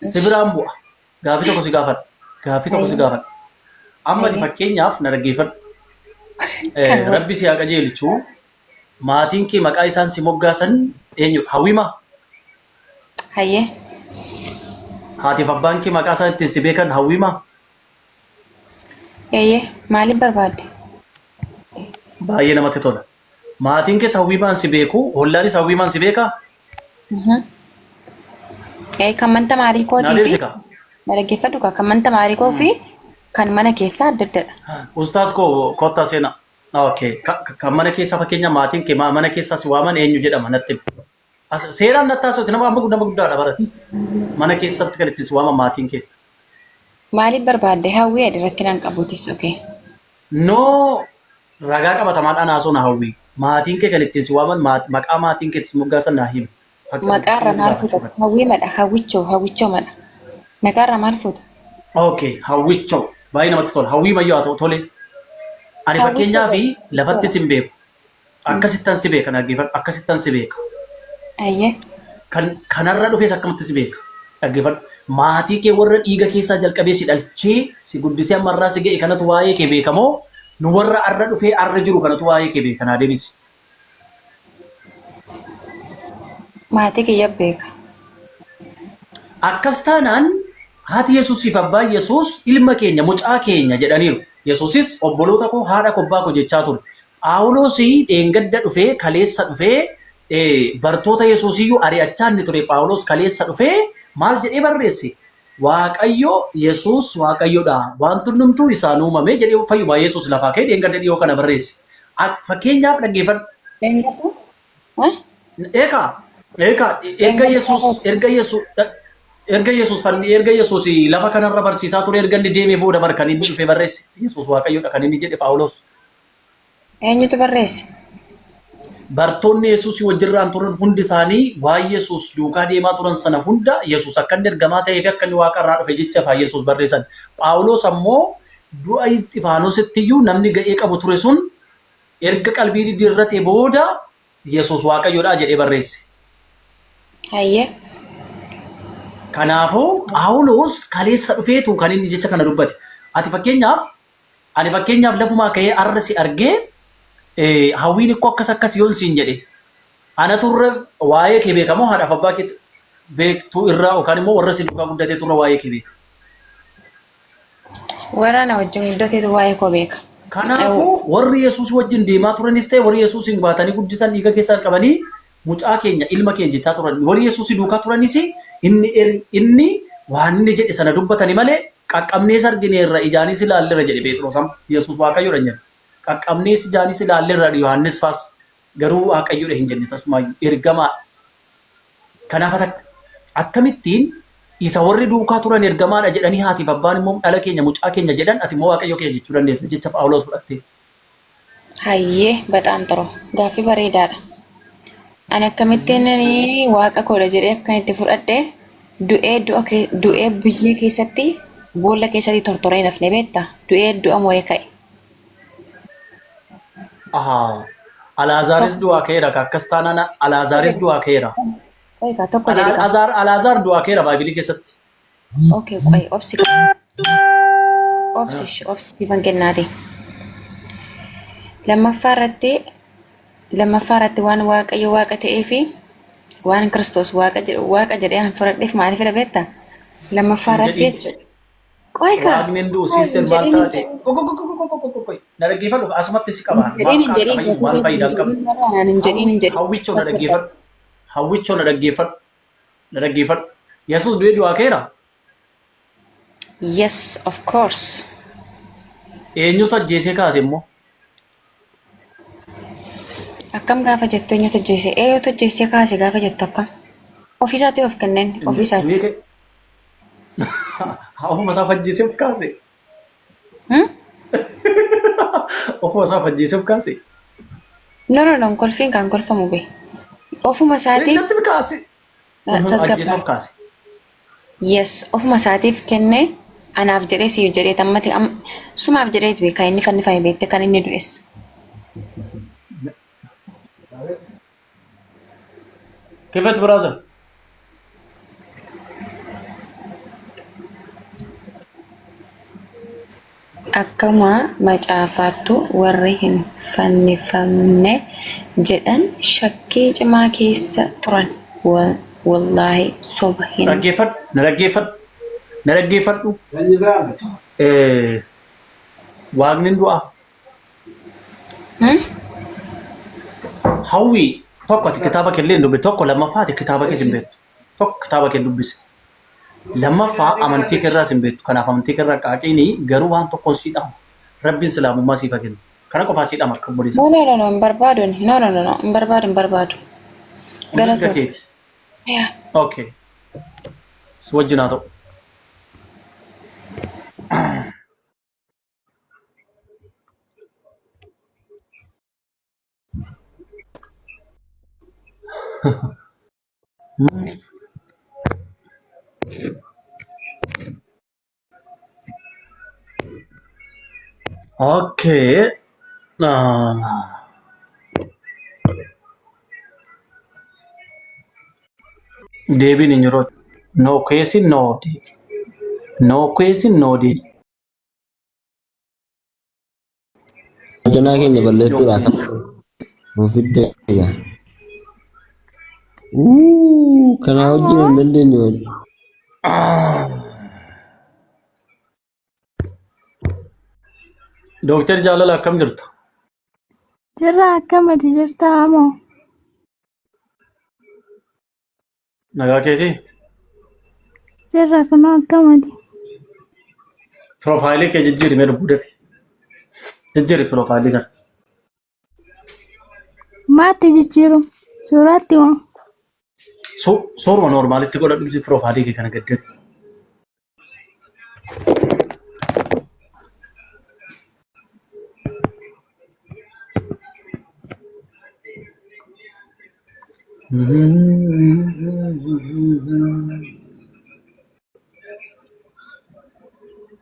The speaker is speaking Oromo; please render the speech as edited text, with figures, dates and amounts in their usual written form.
Si biraan bu'a. Gaaffii tokko si gaafadha. Gaaffii tokko si Hayyee. gaafadha. Amma ati Hayyee. fakkeenyaaf na dhaggeeffadhu. Kan Rabbi si haa qajeelchu. Maatiin kee maqaa isaan si moggaasan eenyudha? Hawwimaa? Hayyee. Haatiif abbaan kee maqaa isaan ittiin si beekan hawwimaa? Eeyyee. Maaliif barbaadde? Baay'ee namatti tola. Maatiin kees hawwiimaan si beeku, hollaanis hawwiimaan si beekaa? Kan manta maarii Naa kootii fi deebisi kaa. na dhaggeeffadhu kaa kan manta maarii koo fi kan mana keessaa adda addadha. Ustaaz koo kottaa seenaa. Okay. Kan mana keessaa fakkeenya maatiin kee mana keessaa si waaman eenyu jedhama natti himi. As seeraan natti haasa'uti nama amma nama guddaadha barati. Mana keessatti kan ittiin si waaman maatiin kee. Maaliif barbaadde hawwii adi rakkina hin qabuutis okay. No ragaa qabatamaadhaan haasoo na hawwii. Maatiin kee kan ittiin si waaman maqaa maatiin kee ittiin moggaasan naa himi. Maqaa irra Fakkeenya si maal gaafachuu fuuta? fedha. Hawwii madha hawwichoo hawwichoo madha. Maqaa irra maal fuuta? Okay, hawwichoo. Baay'ee namatti tola. Hawwii mayyoo haa ta'u tole. Ani Hawwichoo fakkeenyaaf godhi. lafatti sin beeku. Akkasittan si beeka dhaggeeffadhu. Akkasittan si beeka. Ayyee. Kan kanarra dhufes akkamatti si beeka. Dhaggeeffadhu. Maatii kee warra dhiiga keessaa jalqabee si dhalchee si guddisee amma irraa si ga'e kanatu waa'ee kee beeka moo nu warra arra dhufee arra jiru kanatu waa'ee kee beeka naa deebisi. Maatii kiyya beeka. Akkas taanaan haati Yesuusiif abbaan Yesuus ilma keenya mucaa keenya jedhaniiru. Yesuusis obboloota koo haadha koo abbaa koo jechaa ture. Phaawulos dheengadda dhufee kaleessa dhufee bartoota Yesuusiyyuu ari'achaa inni ture Phaawulos kaleessa dhufee maal jedhee barreesse? Waaqayyo Yesuus Waaqayyodha. Wanti hundumtuu isaan uumame jedhee fayyumaa Yesuus lafaa ka'ee dheengadda dhiyoo kana barreesse. Fakkeenyaaf dhaggeeffadhu. Dheengadda? Eekaa eekaa erga Yesuus erga Yesuus erga Yesuus fanni erga Yesuus lafa kanarra barsiisaa ture erga inni deemee booda bar kan inni dhufee barreesse Yesuus Waaqayyodha kan inni jedhe Phaawulos. Eenyutu barreesse? Bartoonni Yesuusii wajjirraan turan hundi isaanii waan Yesuus duukaa deemaa turan sana hunda Yesuus akka inni ergamaa ta'ee fi akka inni waaqa irraa dhufe jecha faa Yesuus barreessan. Phaawulos ammoo du'a Isxifaanositti iyyuu namni ga'ee qabu ture sun erga qalbii diddiirratee booda Yesuus Waaqayyodha jedhee barreesse. Hayyee. Kanaafuu Phaawulos kaleessa dhufeetu kan inni jecha kana dubbate. Ati fakkeenyaaf Ani fakkeenyaaf lafumaa ka'ee arra si argee hawwiin ikkoo akkas akkas yoon siin jedhe anatu irra waa'ee kee beeka moo haadhaaf abbaa kee beektuu irraa yookaan immoo warra si duukaa guddateetu irra waa'ee kee beeka. Warra na wajjin guddateetu waa'ee koo beeka. Kanaafuu warri Yesuus wajjin deemaa turanis ta'e warri Yesuusin baatanii guddisan dhiiga keessaan qabanii mucaa keenya ilma keenya jechaa turan warri Yesuus duukaa turanis inni inni waan inni jedhe sana dubbatani malee Qaqqabnees argineerra, ijaanis ilaalleerra jedhe Pheexiroos amma. Yesuus Waaqayyoodha hin jenne. Qaqqabnees ijaanis ilaalleerra Yohaannis faas garuu Waaqayyoodha hin jenne tasumaayyuu ergamaadha. Kanaaf ati akkamittiin isa warri duukaa turan ergamaadha jedhanii haatiif abbaan immoo dhala keenya mucaa keenya jedhan ati immoo Waaqayyo keenya jechuu dandeessa jecha Phaawulos fudhattee. Hayyee baxaam xiroo gaaffii bareedaadha. Ani akkamittiin waaqa koodha jedhee akkan itti fudhadhe du'ee du'a du'ee biyyee keessatti boolla keessatti tortoree hin hafne beektaa du'ee du'a moo'ee ka'e. Ahaa. Alaazaaris Tokko du'aa ka'eera ka akkas taanaan Alaazaaris du'aa ka'eera. eegaa tokko jedhi kaa. Alaazaar du'aa ka'eera Baaybilii keessatti. Okay, qoy obsi obsi ishi obsi siifan kennaati. Lammaffaa irratti lammaffaa irratti waan Waaqayyo Waaqa ta'ee fi waan Kiristoos Waaqa jedhu Waaqa jedhee an fudhadheef maaliif jedha beektaa? Lammaffaa Hin irratti jedhin. jechuudha. Qoy kaa Waaqni hin du'u qoy hin sister maal jedhin hin taate? jedhin Qoy na dhaggeeffadhu asumatti si qaba. hin jedhin Maaf hin qaama jedhin fayyadu waan hin faayidaa hin jedhin qabne. malee anaan hin jedhin hin jedhin Hawwichoo na tasgabbaa'e. dhaggeeffadhu. Hawwichoo na dhaggeeffadhu. Na dhaggeeffadhu. Yesuus du'ee du'aa ka'eera? Yes, of course. Eenyutu ajjeesee kaase immoo? Akkam gaafa jettu eenyutu ajjeese? Eenyutu ajjeesee kaase gaafa jettu akkam? Ofiisaatii of kenneen ofiisaatii. Du'ee ka'e. Ofuma isaa ajjeesee of kaase. Hmm? Ofuma isaa ajjeesee of kaase. No, no, no, kolfiin kan kolfamu be. Ofuma isaatiif Natti kaase. Ajjeesee tasgabbaa'e. of kaase. Yes, ofuma isaatiif kennee anaaf jedhee siif jedhee tammati sumaaf jedhee du'e kan inni fannifame beekte kan inni du'es. Kifet brother. Akkuma macaafaattu warri hin fannifamne jedhan shakkii cimaa keessa turan. Wallaahi soba hin. Dhaggeeffadhu, na dhaggeeffadhu, na dhaggeeffadhu. Eh, Waaqni hin du'aa. Hmm? Hawwii tokko ati kitaaba kee illee hin dubbifne tokko lammaffaa ati kitaaba kees hin beektu. Tokko kitaaba kee dubbisi. Lammaffaa amantii keerraas hin beektu. Kanaaf amantii keerraa qaaqiini garuu waan tokkoon sii dhama. Rabbiin islaamummaa siif haa kennu. Kana qofaa sii dhama akka obboleessa. No, no, no, no, hin barbaadu ani. No, no, no, no, hin barbaadu, hin barbaadu. Mirga Galatoom. keeti. Yaa. Okay. Si wajjin haa ta'u. Okay. Ah. Deebiin hin jiru. No question, no deebi. No question, no deebi. Janaa keenya balleessuudha akka nuuf fidde egaa. Wuu, kanaa wajjin hin dandeenyu wal. Dooktar Jaalala akkam jirta? Jirra akkamati jirta amoo? Nagaa keetii? Jirra kunoo akkamati? Piroofaayilii kee jijjiiri mee lubbuu dafi. Jijjiiri piroofaayilii kana. Maatti jijjiiru? Suuraatti moo? Suuruma noormaalitti godhadhu piroofaayilii kee kana gad dafi.